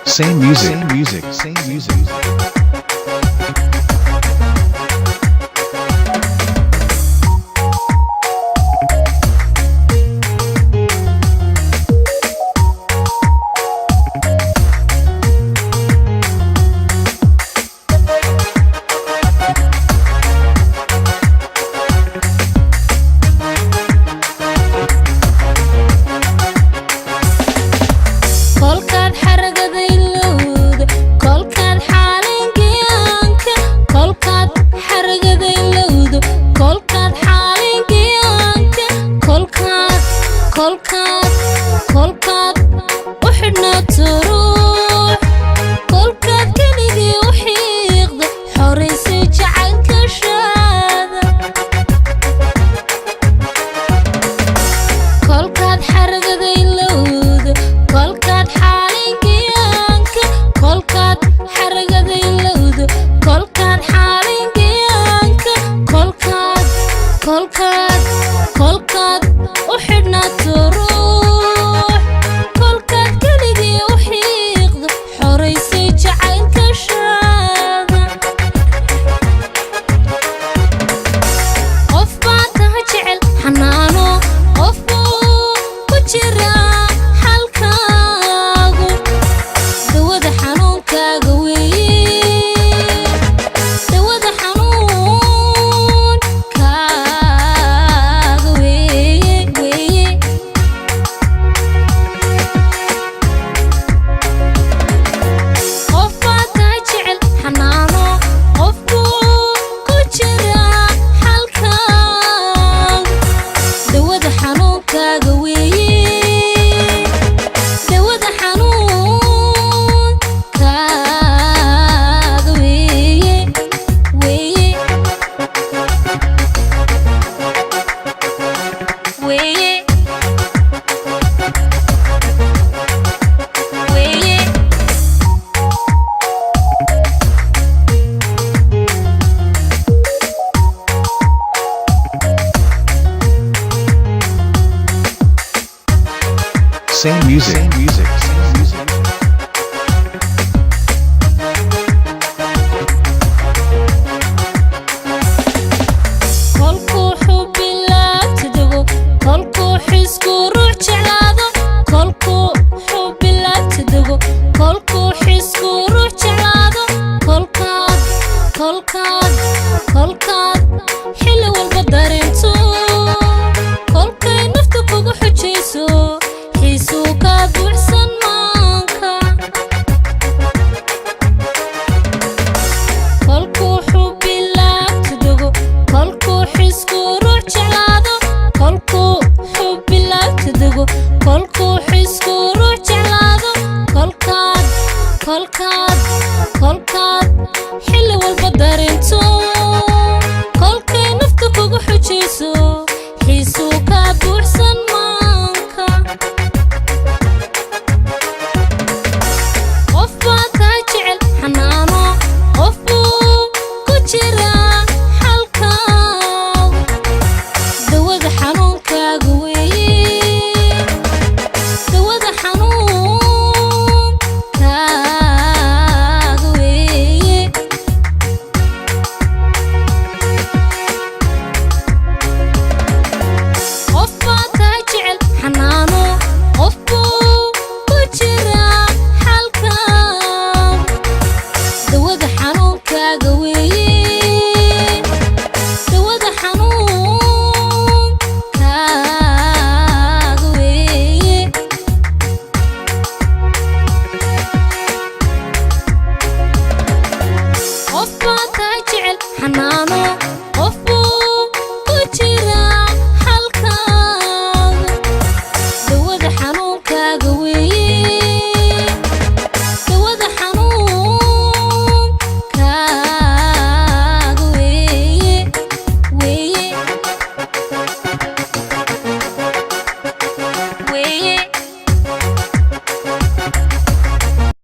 Same music. Same music. Same music. Kolkaad xaragada ilowda, kolkaad xaalingiyaanka, kolkaad xaragada ilowdo, kolkaad xaalingiyaanka, kolkaad kolkaad kolkaad u xidhnaato ruux, kolkaad keligii u xiiqdo, xoraysay jacaylka shaada. Kolkaad xaragada ilowdo, kolkaad xaalingiyaanka, kolkaad xaragada ilowdo, kolkaad xaalingiyaanka, kolkaad kolkaad kolkaad u xidhnaato ruux, kolkaad keligii u xiiqdo, xoraysay jacaylka shaada. Qof baa taha jecel xanaano, qof buu ku jiraa xalkaagu, dawada xanuunkaaga weeye, dawada xanuunkaaga weeye weeye. Qof baa taha jecel xanaano, qof buu ku jiraa xalkaagu, dawada xanuunkaaga weeye, dawada xanuunkaaga weeye weeye weeye weeye. Same music. Same music. Same music. Kolkuu xubilaabta dego, kolkuu xisku ruux jeclaado, kolkuu xubilaabta dego, kolkuu xisku ruux jeclaado, kolkaad kolkaad kolkaad xilli walba dareento, kolkay nafta kugu xujayso, xiisuu kaa buuxsan maanka. Kolkuu xubilaabta dego, kolkuu xisku ruux jeclaado, kolkuu xubilaabta dego,